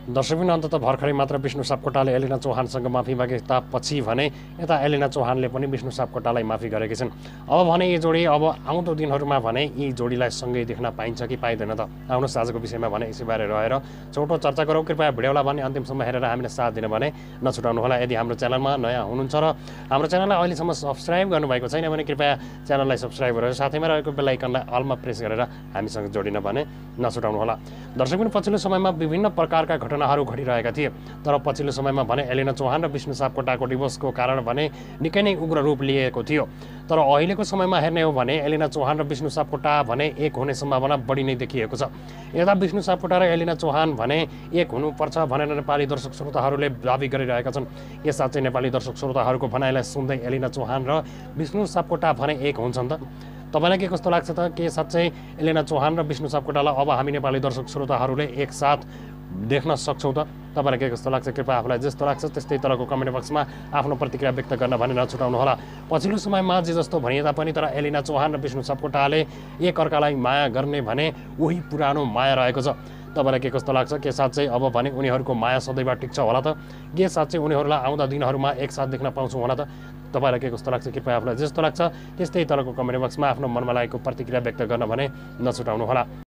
दर्शकबिन अन्तत भर्खरै मात्र विष्णु सापकोटाले एलिना चौहानसँग माफी मागे तापछि भने यता एलिना चौहानले पनि विष्णु सापकोटालाई माफी गरेकी छन्। अब भने यी जोडी अब आउँदो दिनहरूमा भने यी जोडीलाई सँगै देख्न पाइन्छ कि पाइँदैन त? आउनुहोस् आजको विषयमा भने यसैबारे रहेर छोटो चर्चा गरौँ। कृपया भिडियोलाई भने अन्तिमसम्म हेरेर हामीलाई साथ दिनु भने नछुटाउनुहोला। यदि हाम्रो च्यानलमा नयाँ हुनुहुन्छ र हाम्रो च्यानललाई अहिलेसम्म सब्सक्राइब गर्नुभएको छैन भने कृपया च्यानललाई सब्सक्राइब गरेर साथैमा रहेको बेल आइकनलाई अलमा प्रेस गरेर हामीसँग जोडिन भने नछुटाउनुहोला। दर्शकबिन पछिल्लो समयमा विभिन्न प्रकारका घटनाहरू घटिरहेका थिए, तर पछिल्लो समयमा भने एलिना चौहान र विष्णु सापकोटाको डिभोर्सको कारण भने निकै नै उग्र रूप लिएको थियो। तर अहिलेको समयमा हेर्ने हो भने एलिना चौहान र विष्णु सापकोटा भने एक हुने सम्भावना बढी नै देखिएको छ। यता विष्णु सापकोटा र एलिना चौहान भने एक हुनुपर्छ भनेर नेपाली दर्शक श्रोताहरूले दाबी गरिरहेका छन्। यस साँच्चै नेपाली दर्शक श्रोताहरूको भनाइलाई सुन्दै एलिना चौहान र विष्णु सापकोटा भने एक हुन्छन् त? तपाईँलाई के कस्तो लाग्छ त? के साँच्चै एलिना चौहान र विष्णु सापकोटालाई अब हामी नेपाली दर्शक श्रोताहरूले एकसाथ देख्न सक्छौँ त? तपाईँलाई के कस्तो लाग्छ? कृपया आफूलाई जस्तो लाग्छ त्यस्तै तरहको कमेन्ट बक्समा आफ्नो प्रतिक्रिया व्यक्त गर्न भने नछुटाउनुहोला। पछिल्लो समयमा जे जस्तो भनिए तापनि तर एलिना चौहान र विष्णु सापकोटाले एकअर्कालाई माया गर्ने भने उही पुरानो माया रहेको छ। तपाईँलाई के कस्तो लाग्छ? के साँच्चै अब भने उनीहरूको माया सदैव टिक्छ होला त? के साँच्चै उनीहरूलाई आउँदा दिनहरूमा एकसाथ देख्न पाउँछौँ होला त? तपाईँलाई के कस्तो लाग्छ? कृपया आफूलाई जस्तो लाग्छ त्यस्तै तरहको कमेन्ट बक्समा आफ्नो मनमा लागेको प्रतिक्रिया व्यक्त गर्न भने नछुटाउनुहोला।